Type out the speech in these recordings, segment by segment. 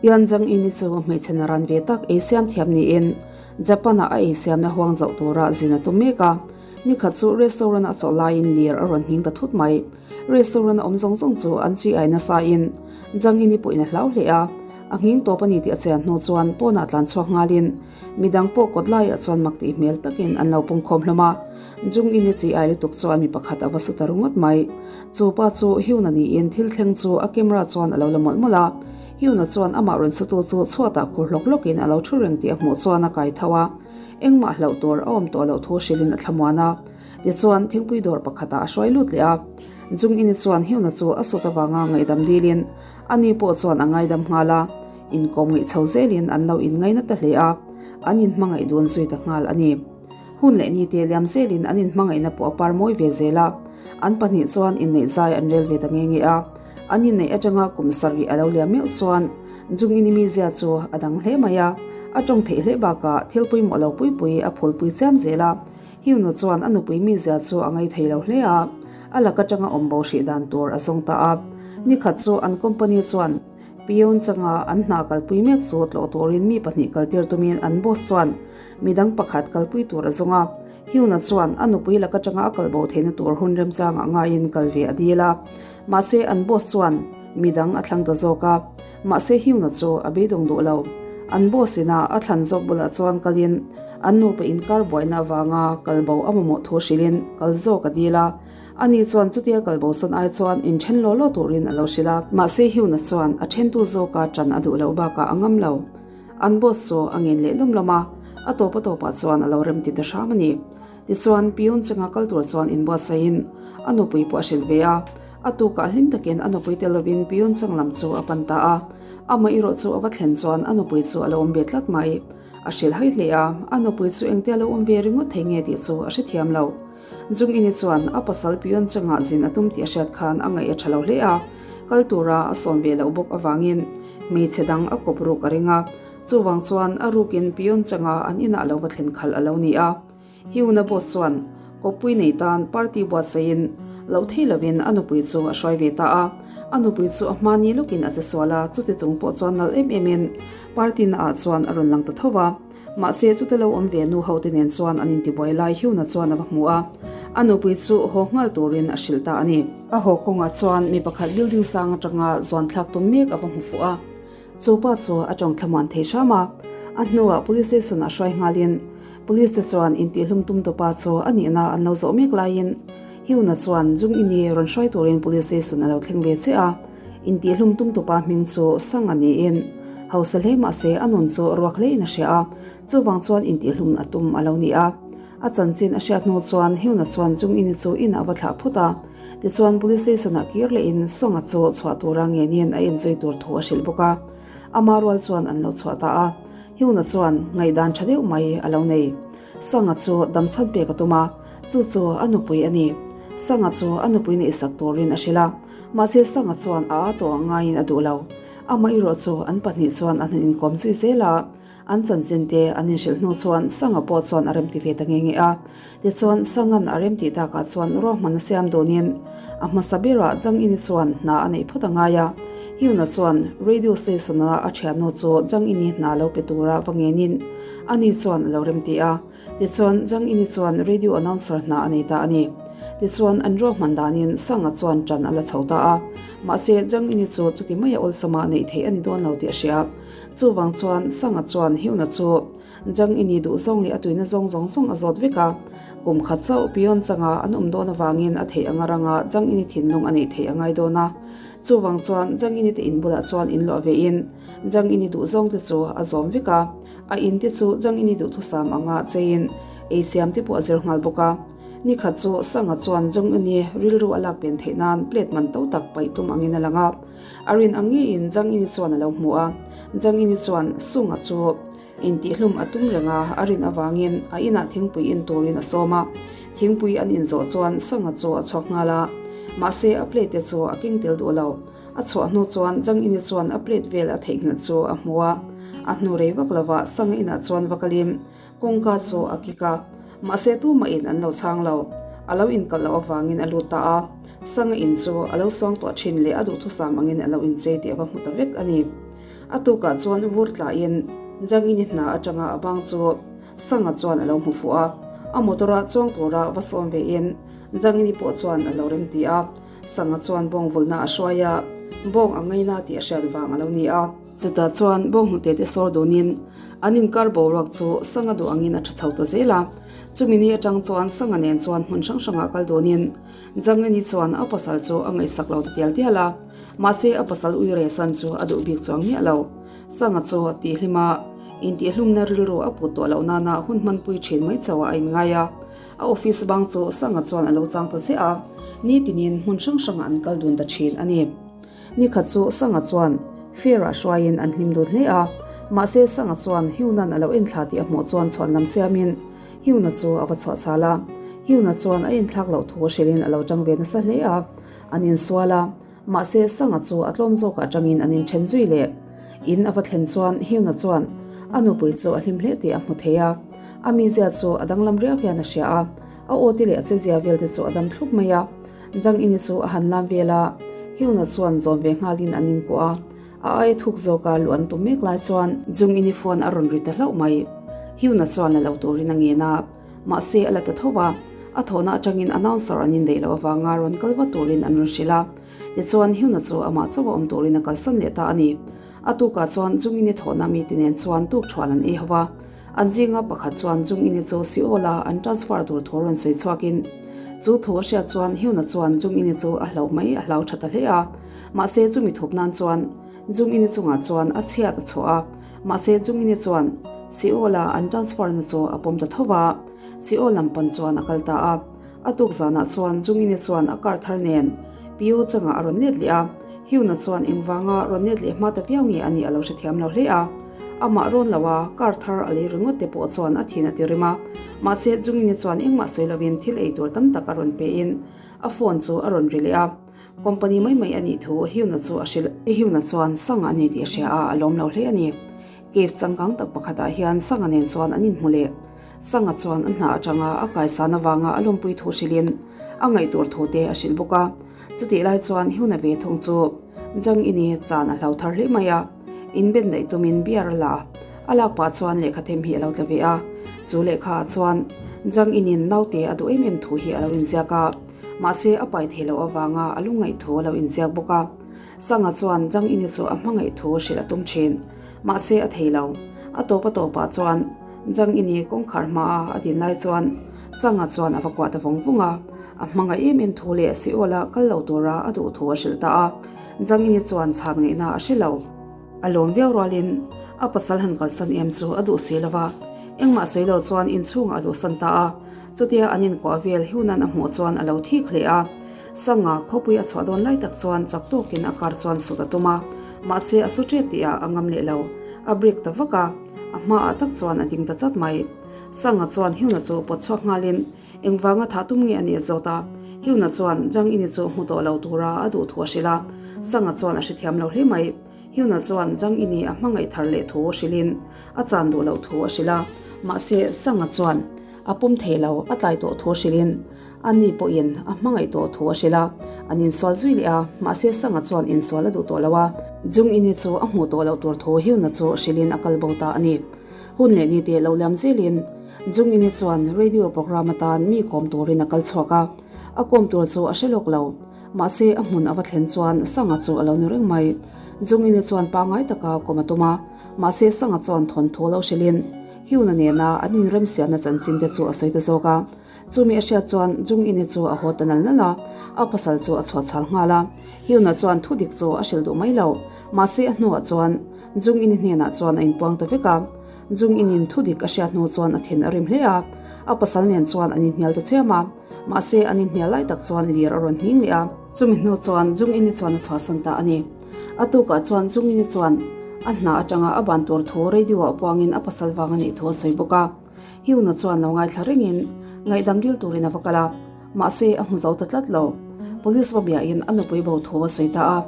Yan Jang In-i chu hmeichhe naran ve tak ei siam thiam niin Japan-ah a ei siamna huang zauh tura zin a tum mek a. Nikhat chu restaurant a chawlh laiin lir a rawn nghing ta thut mai. Restaurant a awm zawng zawng chu an chi ai nasa in Jang In-i pawhin a hlau hle a. A nghing tawp a ni tih a chian hnu chuan pawnah tlan chhuak nghalin midang pawh kawt laiah chuan mak tih hmel takin an lo pungkhawm hlawm a. Jung In-i chi ai lutuk chuan mi pakhat a va su ta ringawt mai. Chu pa chu Hyuna niin thil thleng chu a camera chuan a lo la mawlh mawlh a. Hyuna chuan amah rawn sutu chu chhuatah khur hlawk hlawkin a lo thu reng tih a hmuh chuan a kai tho a. Engmah hlauh tur a awm tawh loh thu hrilhin a thlamuan a. Tichuan, thingpui dawr pakhatah a hruai lut leh a. Jung In-i chuan Hyuna chu a sut avanga ngaihdam dilin ani pawh chuan a ngaidam nghal a. Inkawm ngaih chho zelin an lo inngaina ta hle a, an inhmangaih dun zui ta nghal a ni. Hun leh ni te liam zelin an inhmangaihna pawh a par mawi ve zel a, an pahnih chuan inneih zai an rel ve ta nge nge a. An inneih atanga kum sarih a lo liam meuh chuan Jung In-i mizia chu a dang hle mai a, a tawng theih hle bakah thil pawimawh lo pui pui a phulpui chiam zel a. Hyuna chuan a nupui mizia chu a ngai thei lo hle a, a lak atanga awm bo hrih dan tur a zawng ta a. Nikhat chu an company chuan Pyeongchang-a an hna kalpui mek chu tlawh turin mi pahnih kaltir tumin an boss chuan midang pakhat kalpui tur a zawng a. Hyuna chuan a nupui lak atanga a kalbo theihna tur hun remchangah ngaiin kal ve a dil a. Mahse an boss chuan midang a thlang ta zawk a. Mahse Hyuna chu a beidawng duh lo. An boss ina a thlan zawk bulah chuan kalin an nupa inkar buaina avanga kalbo a mamawh thu hrilhin kal zawk a dil a. Ani chuan chutia kalbosan ai chuan inthen law law turin a lo hrilh a. Mahse Hyuna chuan a thentu zawka tan a duh loh bakah a ngam lo. An boss chu a ngen leh lawm lawm a, a tawp a tawpah chuan a lo rem ti ta hram a ni. Tichuan Pyun chunga kal tur chuan inbuatsahin a nupui pawh a hrilh ve a. A tukah hlim takin a nupui tel lovin Pyun chung lam chu a pan ta a. Amah erawh chu a va thlen chuan a nupui chu a lo awm ve tlat mai. A hrilh hai hle a, a nupui chu engtia lo awm ve ringawt thei nge tih chu a hrethiam lo. Jung Ini chuan a pasal Pyun chungah zin a tum tih a hriat khan a ngaih a tha lo hle a, kal tura a sawm ve loh bawk avangin hmeichhe dang a kawp ruk a ring a. Chuvang chuan a rukin Pyun chungah an inah lo va thlen khalh a lo ni a. Hyuna boss chuan kawppui nei tan party buatsaihin loh thei lovin a nupui chu a hruai ve ta a. A nupui chu a hmani lawkin a che sual a, chuti chung pawh chuan nalh em emin party naah chuan a rawn lang ta tho va. Mahse, chute lo awm ve nu hote nen chuan an intibuai lai Hyuna chuan a va hmu a, a nupui chu haw nghal turin a hrilh ta a ni. A haw kawngah chuan mi pakhat building sang atanga zuan thlak tum mek a va hmu fuh a, chu pa chu a tawng thlamuan thei hram a. A hnuah police station ah hruai nghalin police te chuan intihhlum tum tupa chu a nihna an lo zawh mek laiin Hyuna chuan Jung In-i rawn hruai turin police station a lo thleng ve chiah a. Intihhlum tum tupa hming chu Sang a niin, hausa hle mahse a nun chu ruak hlein a hria a, chuvang chuan intihhlum a tum a lo ni a. A chanchin a hriat hnu chuan Hyuna chuan Jung In-i chu inah a va thlah phut a, tichuan Police Station-ah kir lehin Song-a chu chhuah tura ngenin a inzui tur thu a hrilh bawk a. Ama rual chuan an lo chhuah ta a, Hyuna chuan ngaihdan tha deuh mai a lo nei. Sanga chu damchhan pek a tum a, chu chu a nupui a ni. Sanga chu a nupui neihsak turin a hrilh a. Mahse Sanga chuan a a tawh ang ngaiin a duh lo. Amah erawh chu an pahnih chuan an han inkawm zui zel a, an chanchin te an inhrilh hnu chuan Sanga pawh chuan a remti ve ta nge nge a. Tichuan Sanga'n a remtih takah chuan ruahman a siam dunin a hmasa berah Jang Ini chuan hna a neih phawt a ngai a. Hyuna chuan radio station-a a thiannu chu Jang Ini hna lo pe tura va ngenin ani chuan a lo remti a. Tichuan, Jang Ini chuan radio announcer hna a nei ta a ni. Tichuan, an ruahman danin Sanga chuan ṭan a la chho ta a. Mahse, Jang Ini chu chuti maia awlsama neih theih a ni dawn lo tih a hria. Chuvang chuan, Sanga chuan Hyuna chu Jang Ini duh zawng leh a tuina zawng zawng zawng a zawt vek a. Kum khat chauh Pyeongchang-a an awm dawn avangin a theih anga ranga Jang Ini thinlung a neih theih a ngai dawn a. Chuvang chuan, Jang Ini te in bulah chuan inluah vein Jang Ini duh zawng te chu a zawm vek a. A in te chu Jang Ini duhthusam anga cheiin ei siam te pawh a zir nghal bawk a. Ni khat chu Sanga chuan Jang Ini rilru a lak pen theih nan plate man to tak paih tum angin a lang a. A rin ang ngeiin Jang Ini chuan a lo hmu a. Jang Ini chuan Sunga chu intihhlum a tum reng a, a rin avangin a inah thingpui in turin a sawm a. Thingpui an inzawh chuan Sanga chu a chhuak nghal a. Mahse a plate te chu a keng tel duh lo. A chhuah hnu chuan Jang Ini chuan a plate vel a theihnghilh chu a hmu a, a hnu rei vak lova Sanga inah chuan va kalin kawngka chu a kik a, mahse tumahin an lo chhang lo. A lo inkalh loh avangin a lut ta a, Sanga in chu a lo suang tuah thin leh a duhthusam angin a lo inchei tih a va hmu ta vek a ni. A tukah chuan vur tlahin Jangini hna atanga a bang chu Sanga chuan a lo hmu fuh a, a motor-ah chuang tura va sawm vein Jangini pawh chuan a lo remti a. Sanga chuan bawng vulna a hruai a, bawng a ngaina tih a hriat vang a lo ni a. Chutah chuan bawng hnute te sawr dunin an inkar boruak chu Sanga duh angin a tha chho ta zel a. Chumi ni atang chuan Sanga nen chuan hmun hrang hrangah kal dunin Jangini chuan a pasal chu a ngaihsak lo ta tial tial a, mahse a pasal uire san chu a duh bik chuang miah lo. Sanga chu tihhlim a, intihhlumna rilru a put tawh loh nana hun hmanpui thin mai chauh ah a inngai a. A office bang chu Sanga chuan a lo chang ta ziah a, nitinin hmun hrang hrangah an kal dun ta thin a ni. Nikhat chu Sanga chuan Fair-ah hruaiin an hlim dun hle a, mahse Sanga chuan Hyun-a'n a lo enthla tih a hmuh chuan chhuan lam siamin Hyun-a chu a va chhuah chhal a. Hyun-a chuan a enthlak loh thu hrilhin a lo tang ve nasa hle a, an insual a, mahse Sanga chu a tlawm zawkah tangin an inthen zui leh. In a va thlen chuan Hyun-a chuan a nupui chu a hlim hle tih a hmu thei a, a mizia chu a danglam riau hian a hria a, a aw te leh a chezia vel te chu a dam thlup mai a. Jang Ini chu a han lam vel a, Hyuna chuan zawm ve nghalin an inkuah a, a aia thuk zawka luh an tum mek lai chuan Jung Ini phone a rawn ri ta hlauh mai. Hyuna chuan la lo turin a ngen a, mahse a la ta tho a, a thawhna atangin announcer an indaih loh avanga rawn kal vat turin an rawn hrilh a, tichuan Hyuna chu amah chauh a awm turin a kalsan leh ta a ni. A tukah chuan Jung Ini thawhna mite nen chuan tuk thuan an ei ho a, An zinga pakhat chuan Jung Ini chu Seoul-a an transfer tur thu rawn sawi chhuakin, chu thu a hriat chuan Hyun-a chuan Jung Ini chu a hlauh mai a hlau tha ta hle a. Mahse chumi thup nan chuan Jung Ini chungah chuan a chhiat a chhuah a. Mahse Jung Ini chuan Seoul-a an transfer na chu a pawm ta tho va, Seoul lam pan chuan a kal ta a. A tuk zanah chuan Jung Ini chuan a car thar nen Pyo chungah a rawn let leh a. Hyun-a chuan engvanga rawn let leh hma ta viau nge a nih a lo hrethiam lo hle a. Amah rawn lo a, car thar a lei ringawt te pawh chuan a thin a ti rim a. Mahse, Jungin-i chuan engmah sawi lovin thil ei tur tam tak a rawn pein a phone chu a rawn ri leh a. Company mai mai a nih thu Hyun-a chu a hrilh. Hyun-a chuan Sanga a ni tih a hria a, a lawm lo hle a ni. Cave changkang tak pakhatah hian Sanga nen chuan an inhmu leh. Sanga chuan a hna atanga a kaisan avanga a lawmpui thu hrilhin a ngaihtur thu te a hrilh bawk a. Chutih lai chuan Hyun-a ve thung chu Jang-ini chan a hlau thar hle mai a. Inben daih tumin beer a la a, a lak pah chuan lehkha them hi a lo tla ve a. Chu lehkha ah chuan Jang Inin naute a duh em em thu hi a lo inziak a, mahse a pai thei loh avanga a lungngaih thu a lo inziak bawk a. Sanga chuan Jang Ini chu a hmangaih thu hrilh a tum thin, mahse a thei lo. A tawp a tawpah chuan Jang Ini kawngkhar hmaa a din lai chuan Sanga chuan a va kuah ta vawng vawng a, a hmangaih em em thu leh Seoul-a kal lo tura a duh thu a hrilh ta a. Jangini chuan chhan ngaihna a hre lo. A lawm viau rualin a pasal han kalsan em chu a duh si lo va, engmah sawi lo chuan inchhungah a luhsan ta a. Chutia an inkuah vel Hyunan a hmuh chuan a lo thik hle a. Sanga khawpui a chhuah dawn lai tak chuan chak tawkin a car chuan sut a tum a, mahse a su tep tihah a ngam leh lo. A brake ta vak a, a hmaah tak chuan a ding ta chat mai. Sanga chuan Hyuna chu pawt chhuak nghalin Engvanga thah tum nge a nih zawt a? Hyuna chuan Jang Ini chu hmu tawh lo tura a duh thu a hrilh a, Sanga chuan a hrethiam lo hle mai. Hyuna chuan Jang Ini a hmangaih thar leh thu hrilhin a chan duh loh thu a hrilh a, mahse Sanga chuan a pawm thei lo, a tlai tawh thu hrilhin ani pawhin a hmangaih tawh thu a hrilh a, an insual zui leh a, mahse Sanga chuan insual a duh tawh lo a. Jung Ini chu a hmuh tawh loh tur thu Hyuna chu hrilhin a kal bo ta a ni. Hun leh ni te lo liam zelin Jungini chuan radio program atan mi kawm turin a kal chhuak a, a kawm tur chu a hre lawk lo. Mahse a hmun a va thlen chuan Sanga chu a lo ni reng mai. Jungini chuan pangngai taka kawm a tum a, mahse Sanga chuan thawnthu lo hrilhin Hyuna nena an inremsiamna chanchin te chu a sawi ta zawk a. Chumi a hriat chuan Jungini chu a haw ta nal nal a, a pasal chu a chhuah chhal nghal a. Hyuna chuan thu dik chu a hrilh duh mai lo, mahse a hnuah chuan Jungini hnenah chuan a inpuang ta vek a. Jung Inin thu dik a hriat hnu chuan a thin a rim hle a, a pasal nen chuan an inhnial ta chiam a, mahse an inhnial lai tak chuan lir a rawn hming leh a. Chumi hnu chuan Jung Ini chuan a chhuahsan ta a ni. A tukah chuan Jung Ini chuan a hna atanga a ban tur thu radio ah puangin a pasal vang a nih thu a sawi bawk a. Hyuna chuan lo ngaithla rengin ngaihdam dil turin a va kal a, mahse a hmu zo ta tlat lo. Police va biahin a nupui bo thu a sawi ta a.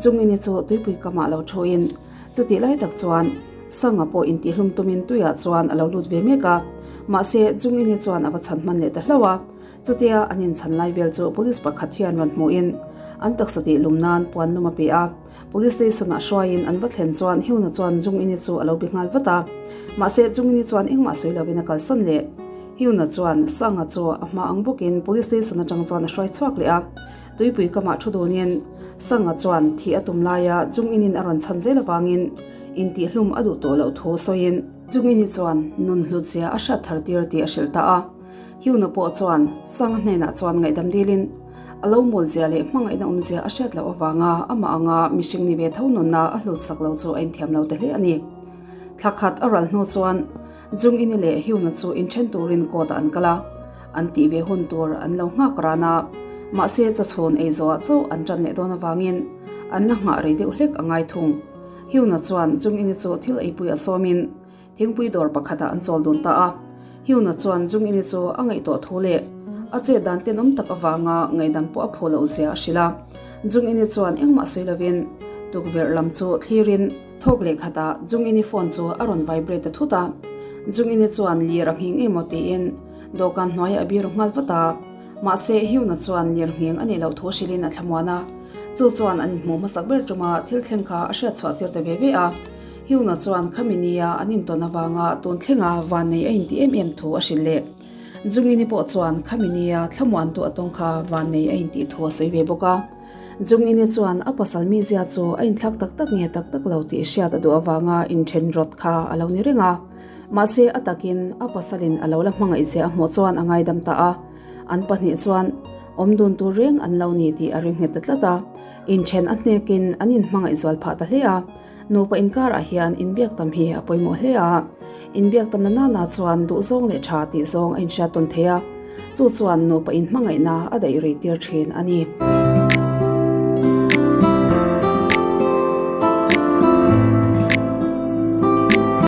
Jung Ini chu tuipui kamah lo thuin chutih lai tak chuan Sanga pawh intihlum tumin tuiah chuan a lo lut ve mek a, mahse Jungini chuan a va chhan hman leh ta hlauh a. Chutia an inchhan lai vel chu police pakhat hian rawn hmuhin an taksa tih lum nan puan lum a pe a, Police station ah hruaiin an va thlen chuan Hyuna chuan Jung In-i chu a lo bi nghal vat a. Mahse Jung In-i chuan engmah sawi lovin a kalsan leh. Hyuna chuan Sanga chu a hma ang bawkin police station atang chuan a hruai chhuak leh a. Tuipui kamah thu dunin Sanga chuan thih a tum laia Jung In-in a rawn chhan zel avangin intihhlum a duh tawh loh thu sawiin Jung In-i chuan nun hlutzia a hriat thar tir tih a hrilh ta a. Hyuna pawh chuan Sanga hnenah chuan ngaihdam dilin a lo mawlzia leh hmangaihna awmzia a hriat loh avanga amah anga mihring ni ve tho nunna a hlutsak lo chu a inthiam lo ta hle a ni. Thla khat a ral hnu chuan Jung In-i leh Hyuna chu inthen turin court ah an kal a, an tih ve hun tur an lo nghak ran a, mahse chawchhun ei zawhah chauh an tan leh dawn avangin an la nghah rei deuh hlek a ngai thung. Hyuna chuan Jung In-i chu thil eipui a sawmin Thingpui dawr pakhatah an chawl dun ta a, Hyuna chuan Jung In-i chu a ngaihtuah thu leh a chet dan tenawm tak avanga ngaihdam pawh a phu loh zia a hrilh a. Jung In-i chuan engmah sawi lovin tukverh lam chu thlirin thawk leh khatah Jung In-i phone chu a rawn vibrate ta thut a. Jung In-i chuan lir a nghing emaw tiin dawhkan hnuaiah a biru nghal vat a. Mahse Hyuna chuan lir nghing a nih loh thu hrilhin a thlamuan a, chu chuan an inhmuh hmasak ber tuma thil thleng kha a hriat chhuah tir ta ve ve a. Hyuna chuan khami nia an intawn avanga tun thlenga vannei a inti em em thu a hrilh leh. Jungini pawh chuan khami nia thlamuantu a tawng kha vannei a intih thu a sawi ve bawk a. Jungini chuan a pasal mizia chu a inthlak tak tak nge tak tak lo tih hriat a duh avanga inthen rawt kha a lo ni reng a. Mahse a takin a pasalin a lo la hmangaihzia a hmuh chuan a ngaidam ta a. An pahnih chuan awm dun tur reng an lo ni tih a ring nghet ta tlat a. Inthen a hnekin an inhmangaih zual phah ta hle a. Nupa inkarah hian inbiak tam hi a pawimawh hle a, inbiak tamna nana chuan duhzawng leh tha tih zawng a inhriat tawn thei a, chu chuan nupa inhmangaihna a daih rei tir thin a ni.